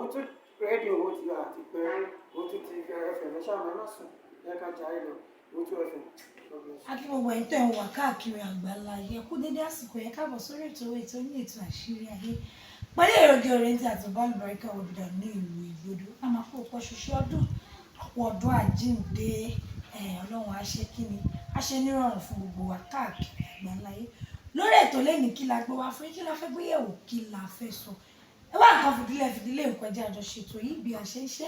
Owótú rédíò, ó ti àti pé Owótú TV FM. Ẹ ṣáà ẹ má sùn, ẹ ká jayé lọ. Owótú FM. God bless you. Akí gbogbo ẹ̀yin tẹ́ ń wà káàkiri àgbáńlá yẹ kú dédé àsìkò yẹ, káàbọ̀ sórí ètò ní ètò Àṣírí Ayé pẹ̀lú èrògì ọ̀rẹ́ntì àti bálùbáríkà òbídà ní ìlú Ìgbòdo. A máa kó ọ̀pọ̀ ṣoṣo ọdún, ọ̀pọ̀ ọdún àjíǹde. Ọlọ́run á ṣe kíni, á ṣe nírọ̀rùn fún gbogbo wa káàkiri àgbáńlá yẹ. Lórí ètò lẹ́nìí, kí la gbé wá fún yín? Kí la fẹ́ gbé yẹ̀wò? Kí la fẹ́ sọ? Ẹ wá nǹkan fìdílé fìdílé, nǹkan jẹ́ àjọṣetò yìí bí a ṣe ń ṣe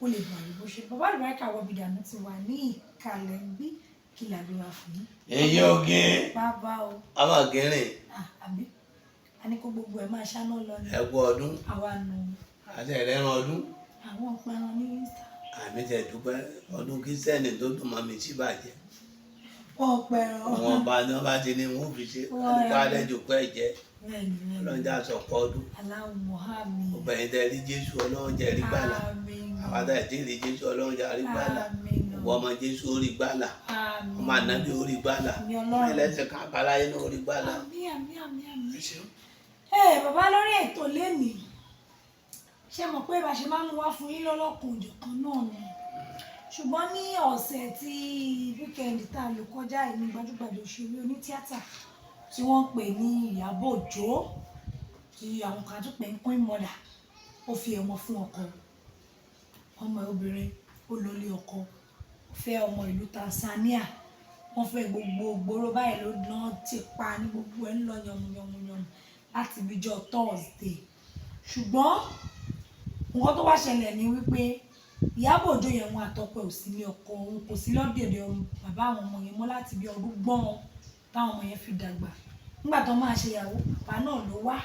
kó lè bọ̀ àyè bó ṣe. Bàbá àlùbáríkà wọ̀bìdànù ti wà ní ìkàlẹ̀ ń bí. Kí la gbé wá fún yín? Èyí oge. Bàbá o. Ọmọ gírin. Ah, àbí a ní kó gbogbo ẹ máa ṣáná lọ ní. Ẹkú ọdún. Àwa nù. Àti ẹlẹ́ran ọdún. Àwọn pẹran ní Insta. Àmì tẹ̀ dúpẹ́, ọdún Kristẹni tó dùn mọ́ mi sí bàjẹ́. Wọn pẹran. Wọn bá ní wọn bá ti ní wọn ò fi ṣe àdúgbò alẹ́jọ pẹ́ jẹ́. Bẹ́ẹ̀ni, bẹ́ẹ̀ni. Ọlọ́jà sọ̀pọ̀ ọdún. Aláwọ̀ Muhammed. Gbogbo ẹ̀yin tẹ́ rí Jésù, Ọlọ́run jẹ́ rí gbàlà. Àmín. Àwọn tá ẹ̀ tí rí Jésù, Ọlọ́run jẹ́ rí gbàlà. Àmín. Gbogbo ọmọ Jésù ó rí gbàlà. Àmín. Ọmọ ànábì ó rí gbàlà. Àmín. Ọmọ Ọlọ́run. ẹlẹ́sìn kan àbáláyé náà ó rí gbàlà. Àmín, àmín, àmín, àmín. Ẹ ṣeun. Ẹ bàbá, lórí ètò lénìí, ṣé mọ̀ pé bá ṣe máa ń mú wá fún yín lọ́lọ́kùn òjọ̀kan náà ni, ṣùgbọ́n ní ọ̀sẹ̀ tí weekend tá a lò kọjá yìí ní gbajúgbajà òṣèré onítíátà tí wọ́n ń pè ní Ìyábọ̀ Òjó, tí àwọn kan tún pè ní Queen Mother, ó fi ọmọ fún ọkọ. Ọmọ ẹ̀ obìnrin, ó lọlé ọkọ, ó fẹ́ ọmọ ìlú Tanzania. Wọ́n fẹ́ gbogbo gbòòrò báyìí ló ná ti pa ní gbogbo ẹ̀ ń lọ yànmùyànmùyànmù láti ibijọ́ Thursday. Ṣùgbọ́n nǹkan tó wá ṣẹlẹ̀ ni wípé Ìyábọ̀ Òjó yẹn, wọn àtọkọ ẹ̀ ò sí ní ọkọ, òun kò sí lọ́dẹ̀dẹ̀ bàbá àwọn ọmọ yẹn mọ́ láti bí ọdún gbọ́n táwọn ọmọ yẹn fi dàgbà. Nígbà tó máa ṣe ìyàwó, bàbá náà ló wá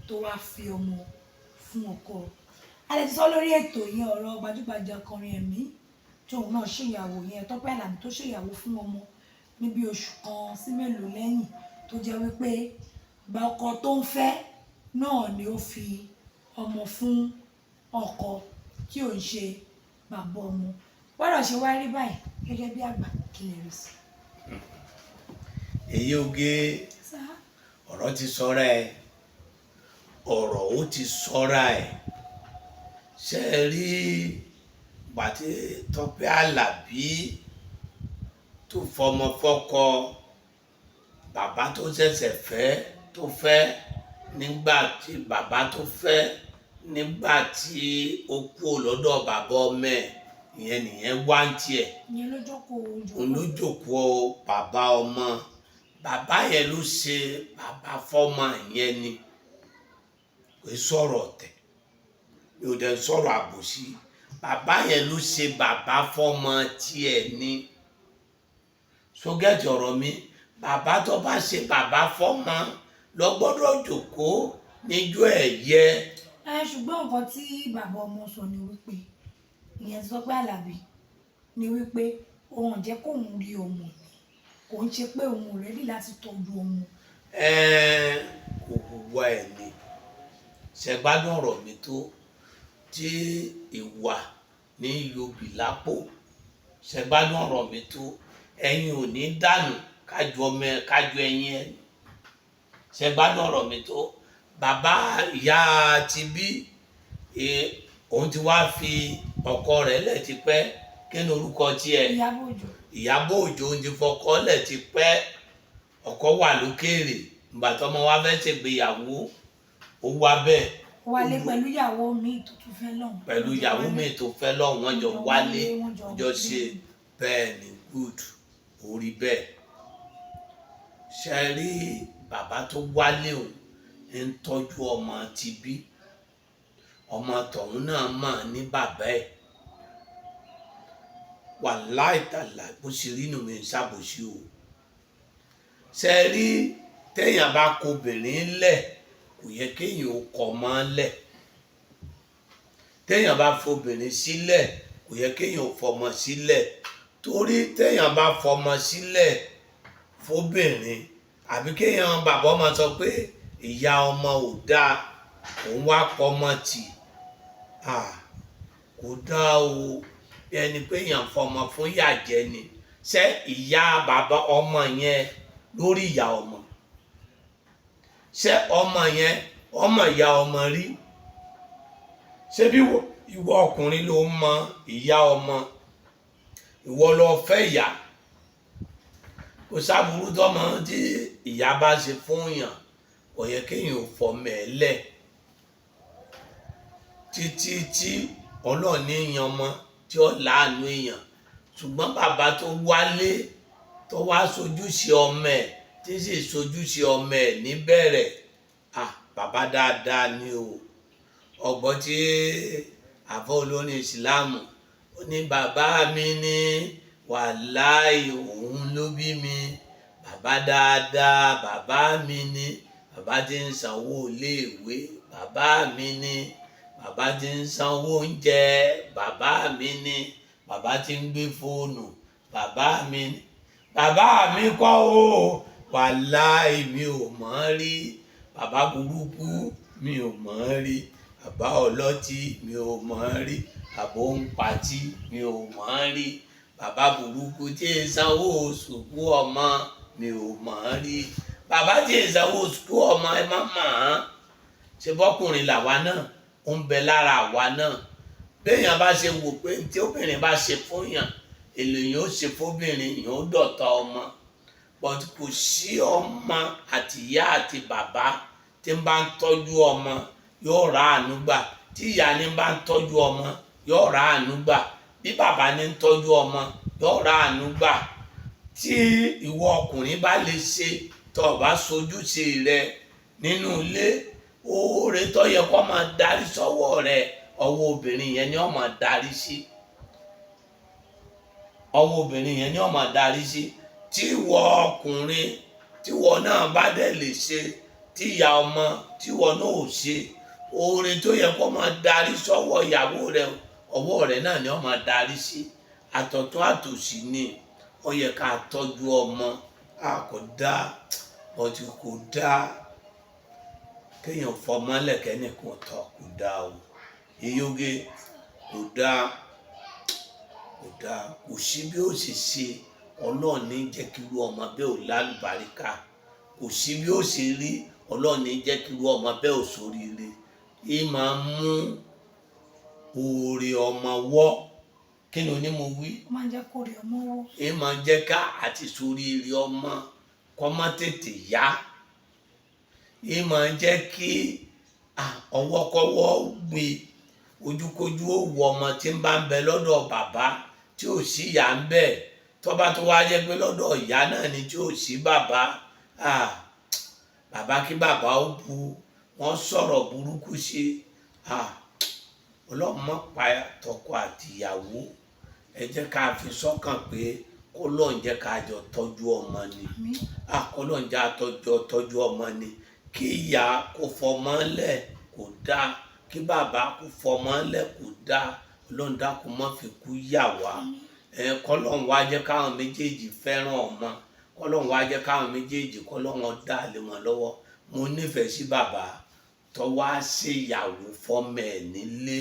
tó wá fi ọmọ fún ọkọ. A lè ti sọ lórí ètò yẹn, ọ̀rọ̀ gbajúgbajà ọkùnrin ẹ̀mí tóun náà ṣèyàwó yẹn, Tọ́pẹ́ Àlàbí, tó ṣèyàwó fún ọmọ níbi oṣù kan sí mélòó lẹ́yìn, tó jẹ́ wípé gba ọkọ tó ń fẹ́ náà ni ó fi ọmọ fún ọkọ tí ò ń ṣe bàbá ọmọ. Gbọ́dọ̀ ṣe wá rí báyìí gẹ́gẹ́ bí àgbà, kí lè rí sí? Èyí oge. Sá. Ọ̀rọ̀ ti sọ́ra ẹ̀, ọ̀rọ̀ ó ti sọ́ra ẹ̀. Ṣe é rí gbàtí Tọ́pẹ́ Àlàbí tó fọmọ fọ́kọ, bàbá tó ṣẹ̀ṣẹ̀ fẹ́, tó fẹ́ nígbà tí bàbá tó fẹ́, nígbà tí ó kú lọ́dọ̀ bàbá ọmọ ẹ̀ ìyẹn nìyẹn wá ń tiẹ̀. Ìyẹn ló jókòó oúnjẹ. Òun ló jókòó bàbá ọmọ. Bàbá yẹn ló ṣe bàbá fọ́mọ yẹn ni. Kò sọ̀rọ̀ ọ̀tẹ̀, mi ò dẹ̀ sọ̀rọ̀ àbòsí. Bàbá yẹn ló ṣe bàbá fọ́mọ tiẹ̀ ni. Sógẹ́tì ọ̀rọ̀ mi, bàbá tó bá ṣe bàbá fọ́mọ lọ gbọ́dọ̀ jókòó níjọ́ ẹ̀ yẹ. Ẹ ṣùgbọ́n nǹkan tí bàbá ọmọ sọ ni wípé, ìyẹn ti Tọ́pẹ́ Àlàbí, ni wípé òun ò jẹ́ kóun rí ọmọ ni, kò ń ṣe pé òun ò ready láti tọ́jú ọmọ. Ẹ́ẹ̀, kò hùwà ẹ̀ ni. Ṣẹ̀gbádùn ọ̀rọ̀ mi tó tí ìwà ní yobì lápò. Ṣẹ̀gbádùn ọ̀rọ̀ mi tó ẹ̀yin ò ní dànù kájú ọmọ ẹ kájú ẹyin ẹ. Ṣẹ̀gbádùn ọ̀rọ̀ mi tó bàbá ìyá ti bí òun ti wá fi ọkọ rẹ̀ lẹ̀ ti pẹ́. Kí ni orúkọ tiẹ̀? Ìyábọ̀ Òjó. Ìyábọ̀ Òjó ń ti fọkọ lẹ̀ ti pẹ́, ọkọ wà lókèèrè. Ìgbà tọmọ wa fẹ́ ṣègbéyàwó, ó wá bẹ́ẹ̀. Ó wálé pẹ̀lú ìyàwó mi tó tún fẹ́ lọ́hùn. Pẹ̀lú ìyàwó mi tó fẹ́ lọ́hùn, wọ́n jọ wálé, wọ́n jọ jọ ṣe bẹ́ẹ̀ ni. Good, orí bẹ́ẹ̀. Ṣe rí bàbá tó wálé, òun ń tọ́jú ọmọ ti bí ọmọ tọ̀hún náà mọ̀ ní bàbá ẹ̀. Wàláì tàlà, bó ṣe rí nù mí ń ṣàbòsí o. Ṣe rí téèyàn bá kọ obìnrin lẹ̀, kò yẹ kéèyàn ó kọ ọmọ lẹ̀. Téèyàn bá fobìnrin sílẹ̀, kò yẹ kéèyàn ó fọmọ sílẹ̀, torí téèyàn bá fọmọ sílẹ̀ fóbìnrin, àbí kéèyàn bàbá ọmọ sọ pé ìyá ọmọ ò dáa, òun wá pọmọ tì, kò dáa o. Bí ẹni pé èèyàn fọmọ fún ìyà jẹ ni. Ṣé ìyá bàbá ọmọ yẹn lórí ìyá ọmọ, ṣé ọmọ yẹn ọmọ ìyá ọmọ rí? Ṣé bí ìwọ ọkùnrin ló mọ ìyá ọmọ, ìwọ lọ fẹ́ ìyá. Kò sábúrú tọmọ tí ìyá bá ṣe fún yàn, kò yẹ kéèyàn ò fọmọ ẹ lẹ̀ títí tí Ọlọ́run ní yan ọmọ tí ó láàánú èèyàn. Ṣùgbọ́n bàbá tó wálé tó wá sojúṣe ọmọ ẹ̀, tí sì sojúṣe ọmọ ẹ̀ níbẹ̀rẹ̀, bàbá dáadáa ni o. Ọ̀gbọ́n tí àfọ olórin ìsìláàmù ó ní bàbá mi ní wàláì òun ló bí mi, bàbá dáadáa bàbá mi ní, bàbá tí ń sanwó iléèwé bàbá mi ní, bàbá tí ń sanwó oúnjẹ bàbá mi ní, bàbá tí ń gbé fóònù bàbá mi ní. Bàbá mi kọ́ o, wàláì mi ò mọ̀ rí, bàbá burúkú mi ò mọ̀ rí, bàbá ọlọ́tí mi ò mọ̀ rí, bàbá òǹpatí mi ò mọ̀ rí, bàbá burúkú tí ń sanwó sùkú ọmọ mi ò mọ̀ rí, bàbá tí ń sanwó sùkú ọmọ ẹ má mọ̀ ọ́n. Ṣe bọ́kùnrin làwa náà, ó ń bẹ lára àwa náà. Béèyàn bá ṣe wò pé tí obìnrin bá ṣe fún yàn, èlòyàn ó ṣe fóbìnrin, yàn ó dọ̀tá ọmọ. But kò sí ọmọ àti ìyá àti bàbá tí ń bá ń tọ́jú ọmọ yóò rà àánú gbà. Tí ìyá ní bá ń tọ́jú ọmọ yóò rà àánú gbà. Bí bàbá ní ń tọ́jú ọmọ yóò rà àánú gbà. Tí ìwọ ọkùnrin bá lè ṣe tó o bá sojúṣe rẹ nínú ilé, oore tó yẹ kó máa darí sọ́wọ́ rẹ, ọwọ́ obìnrin yẹn ni ó máa darí sí. Ọwọ́ obìnrin yẹn ni ó máa darí sí. Tí ìwọ ọkùnrin tí ìwọ náà bá dẹ̀ lè ṣe, tí ìyá ọmọ tí ìwọ náà ò ṣe, oore tó yẹ kó máa darí sọ́wọ́ ìyàwó rẹ, ọwọ́ rẹ náà ni ó máa darí sí. Àtọ̀tún àtòsí ni ó yẹ ká tọ́jú ọmọ. A kò dáa, ọtí kò dáa kéèyàn fọmọlẹ̀ kẹ́nìkan tọ̀, kò dáa o. Iyóge kò dáa, kò dáa. Kò sí bí ó sì ṣe, Ọlọ́run ní jẹ́ kí irú ọmọ bẹ́ẹ̀ ò lálùbáríkà. Kò sí bí ó ṣe rí, Ọlọ́run ní jẹ́ kí irú ọmọ bẹ́ẹ̀ ò ṣoríire. Í máa mú oore ọmọ wọ́. Kí ni oní mo wí? Ó máa ń jẹ́ kó rí ọmọ wọ́. Í máa ń jẹ́ ká àti ṣoríire ọmọ kó má tètè yá. Í máa ń jẹ́ kí ọwọ́kọ́wọ́ gbé ojúkójú ó wọ ọmọ tí ń bá ń bẹ lọ́dọ̀ bàbá tí ò sí ìyá ń bẹ. Tó bá tó wá jẹ́ pé lọ́dọ̀ ìyá náà ni tí ò sí bàbá, bàbá kí bàbá ó bu, wọ́n sọ̀rọ̀ burúkú sí. Ọlọ́run má pa tọkọ àti ìyàwó. Ẹ jẹ́ ká fi sọ́kàn pé k'Ọlọ́run jẹ́ ká jọ tọ́jú ọmọ ni. K'Ọlọ́run jẹ́ ká jọ tọ́jú ọmọ ni. Kí ìyá kó fọmọ lẹ̀ kò dáa, kí bàbá kó fọmọ lẹ̀ kò dáa. Ọlọ́run dákun má fi kú yà wá. K'Ọlọ́run wá jẹ́ káwọn méjèèjì fẹ́ràn ọmọ. K'Ọlọ́run wá jẹ́ káwọn méjèèjì k'Ọlọ́run dá lé wọn lọ́wọ́. Mo nífẹ̀ẹ́ sí bàbá tó wá ṣe ìyàwó fọmọ ẹ̀ nílé,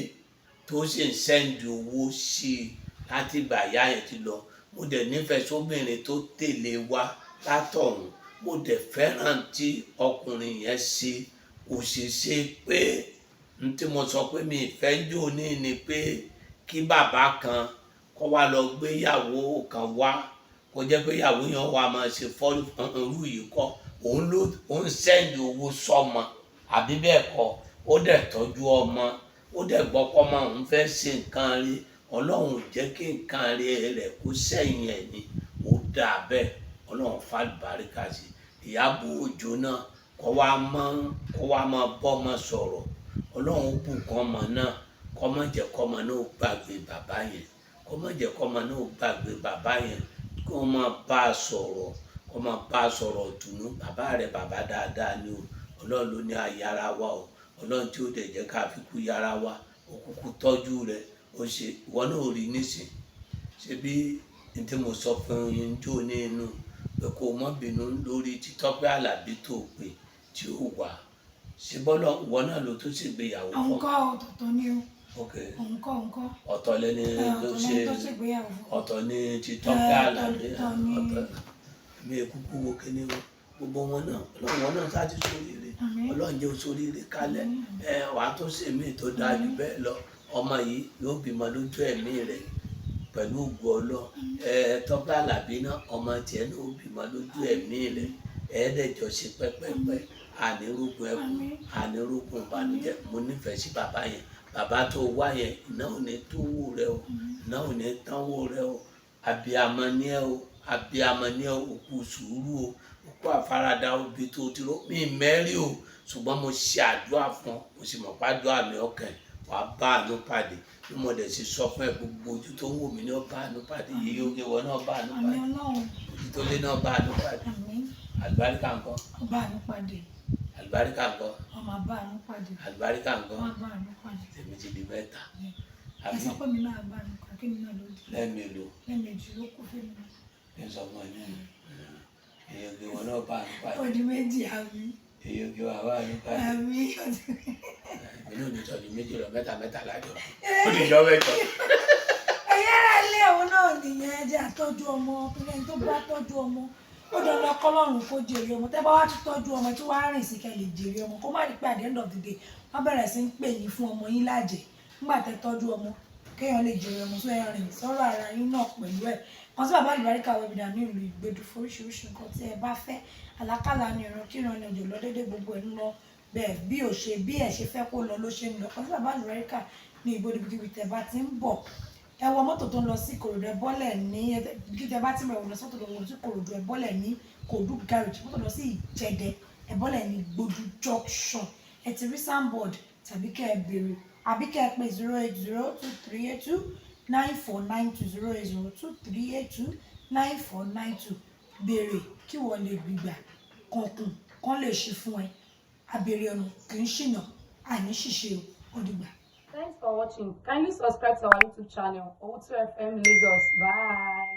tó sì ń sẹ́ndì owó sí i láti ìgbà ìyá yẹn ti lọ. Mo dẹ̀ nífẹ̀ẹ́ sóbìnrin tó tẹ̀lé wa látọ̀hún. Mo dẹ̀ fẹ́ràn tí ọkùnrin yẹn ṣe. Kò sì ṣe pé n tí mo sọ pé mi ìfẹ́ jò ní ni pé kí bàbá kan kó wá lọ gbé ìyàwó kan wá, kó jẹ́ pé ìyàwó yẹn wà máa ṣe fọ́ irú yìí kọ́. Òun ló ń sẹ́ndì owó sọ́mọ àbí bẹ́ẹ̀ kọ́. Ó dẹ̀ tọ́jú ọmọ, ó dẹ̀ gbọ́ pé ọmọ òun fẹ́ ṣe nǹkan rí. Ọlọ́run ò jẹ́ kí nǹkan rí rẹ̀ kó sẹ́yìn ẹ̀ ni. Ó dáa bẹ́ẹ̀. Ọlọ́run fàlùbáríkà sí. Ìyábọ̀ Òjó náà kó wá máa bọ́ ọmọ sọ̀rọ̀. Ọlọ́run ó bùkún ọmọ náà, kó má jẹ́ kó ọmọ náà ó gbàgbé bàbá yẹn, kó má jẹ́ kó ọmọ náà ó gbàgbé bàbá yẹn, kó máa bá a sọ̀rọ̀, kó máa bá a sọ̀rọ̀ ìtùnú. Bàbá rẹ̀ bàbá dáadáa ni o. Ọlọ́run ló ní ayára wa o. Ọlọ́run tí ó dẹ̀ jẹ́ ká fi kú yára wa, ó kúkú tọ́jú rẹ̀. Ó ṣe ìwọ náà ò rí nísìn. Ṣé bí n tí mo sọ fún yín jó ní inú pé kó má bínú lórí tí Tọ́pẹ́ Àlàbí tó pè tí ó wà. Ṣé bọ́lá ìwọ náà ló tún ṣègbéyàwó fún? Òun kọ́ ọ̀tọ̀ọ̀tọ̀ ni o. Òun kọ́, òun kọ́. Ọ̀tọ̀ lẹni tó ṣe, ọ̀tọ̀ ni tí Tọ́pẹ́ Àlàbí. Ọ̀tọ̀ mi kúkú wo kíní o. Gbogbo wọn náà, Ọlọ́run wọn náà sáà ti sóríire. Àmín. Ọlọ́run jẹ́ sóríire kálẹ̀. Ẹ wàá tó ṣe mí tó dáa jù bẹ́ẹ̀ lọ. Ọmọ yìí yóò bímọ lójú ẹ̀mí rẹ̀ pẹ̀lú ògo Ọlọ́run. Ẹ Tọ́pẹ́ Àlàbí náà, ọmọ tiẹ̀ náà ó bímọ lójú ẹ̀mí rẹ̀. Ẹ̀ẹ́dẹ̀jọ ṣe pẹ́pẹ́pẹ́, ànírúgun ẹkùn, Àmín. ànírúgun ìbànújẹ́. Mo nífẹ̀ẹ́ sí bàbá yẹn. Bàbá tó wá yẹn, iná ò ní tó wò rẹ o, iná ò ní tán wò rẹ o. Abiyamọ ni ẹ o, abiyamọ ni ẹ o. Òkú sùúrù o, òkú àfaradà òbí tó ti ró mi mẹ́rí o. Ṣùgbọ́n mo ṣe àdúrà fún ọ, mo sì mọ̀ pàdúrà mi ọkàn wàá bá àánú pàdé. Bí mo dẹ̀ sì sọ fún ẹ, gbogbo ojú tó ń wò mí ní ó bá àánú pàdé. Yìí ó gé wọn náà bá àánú Àmín pàdé. Ọlọ́run. Ojú tó lé náà bá àánú pàdé. Àmín. Àlùbáríkà ńkọ́? Ọba àánú pàdé. Àlùbáríkà ńkọ́? Ọmọ àbá àánú pàdé. Àlùbáríkà ńkọ́? Ọmọ àbá àánú pàdé. Tèmi ti di mẹ́ta. Ẹ Àbí sọ pé mi náà bá àánú pàdé, kí mi náà ló di. Lẹ́ẹ̀mélòó? Lẹ́ẹ̀mejì ló kù fún mi náà. Kí n sọ fún ẹ nínú èyí oge wọn náà bá àánú pàdé. Ó di méjì, àmì. Èyí oge wọn bá àánú pàdé. Àmì. Èmi náà ní sọdún méjì lọ, mẹ́ta mẹ́ta lájọ. Ó di ìjọ mẹ́jọ. Ẹ̀yẹ́ ara ilé òun náà nìyẹn. Ẹ jẹ́ àtọ́jú ọmọ. Ẹni tó bá tọ́jú ọmọ, ó dandan kọ́lọ́run kó jèrè ọmọ. Tẹ́ bá wá tún tọ́jú ọmọ tí wàá rìn sí kẹ́ lè jèrè ọmọ, kó má rí pé at the end of the day, wọ́n bẹ̀rẹ̀ sí ń pè yín fún ọmọ yín lájẹ̀ nígbà tẹ́ tọ́jú ọmọ. Kéèyàn lè jèrè ọmọ, sọ ẹ rìn sọ́rọ̀ ara yín náà pẹ̀lú ẹ̀. Kan sí Bàbá Àlùbáríkà Webida ní ìlú Ìgbèdú fún oríṣiríṣi nǹkan tí ẹ bá fẹ́. Àlákàlà ni, ìran kíran ni, òjò lọ déédéé, gbogbo ẹ̀ ń lọ bẹ́ẹ̀. Bí ò ṣe bí ẹ̀ ṣe fẹ́ kó lọ ló ṣe ń lọ. Kan sí Bàbá Àlùbáríkà ní Ìgbèdú. Kíbi tẹ́ bá ti ń bọ̀, ẹ wọ mọ́tò tó ń lọ sí Ìkòròdú, ẹ bọ́lẹ̀ ní kí tẹ́ bá ti ń bọ̀ lọ sọ́tò lọ sí Ìkòròdú, ẹ bọ́lẹ̀ ní Kòdú Garage. Mọ́tò lọ sí Ìjẹ̀dẹ̀, ẹ bọ́lẹ̀ ní Gbódú Junction. Ẹ ti rí signboard, tàbí kẹ́ ẹ béèrè, àbí kẹ́ ẹ pè 08023829492, 08023829492. Béèrè kí wọ́n lè gbìgbà kankun kan lè ṣí fún ẹ. Abèrè ọ̀nà kì í ṣìnà. Àní ṣìṣe o. Ó dìgbà. Thanks for watching. Kindly subscribe to our YouTube channel, Owutu FM Lagos. Bye.